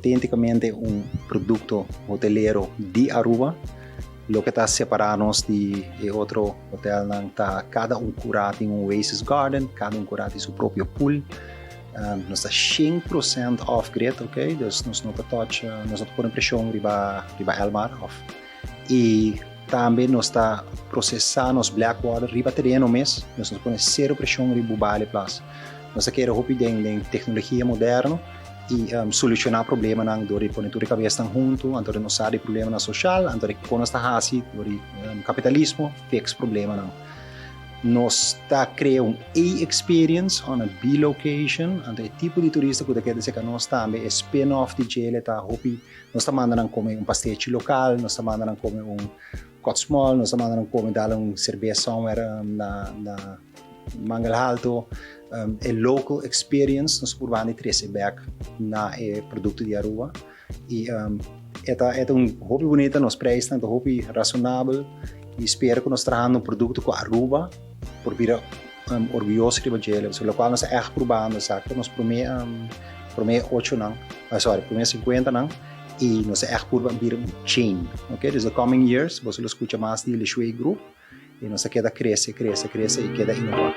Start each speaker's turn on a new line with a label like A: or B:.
A: Autenticamente un producto hotelero di Aruba. Loke ta separa nos di e otro hotelnan ta cada un cura tin un Oasis Garden, cada un cura tin su propio pool. Nos ta 100% off-grid, ok? Dus nos no ta touch, nos no ta pone presion riba Elmar of y tambe nos ta procesa nos black water riba tereno mes, nos no ta pone cero presion riba Bubali Plas. Nos ta kere hopi den tecnologia moderno y soluciona problemanan door di pone tur e cabesnan hunto, anto nos sa di problemanan social, anto con nos ta haci door di capitalismo fix problemanan. Nos ta crea un A experience on a B location, anto e tipo di turista cu ta keda cerca nos tambe e spin-off di djele ta hopi. Nos ta manda nan come un pastechi local, nos ta manda nan come un kòtsmòl, nos ta manda nan come dal un serbes somewhere na Mangel Halto. E local experience nos purba di trece back na e producto di Aruba. Y e ta un hopi bunita, nos prijsnan ta hopi razonabel y spera cu nos trahando un producto cu Aruba por bira orguyoso riba djele, so locual nos ta echt probando, exacto, nos prome 8 nan, sorry, prome 50 nan, y nos ta echt purba bira un chain, ok? Dus the coming years, bo lo scucha mas di Lishui Group, y nos ta keda crece, crece, crece y keda innova.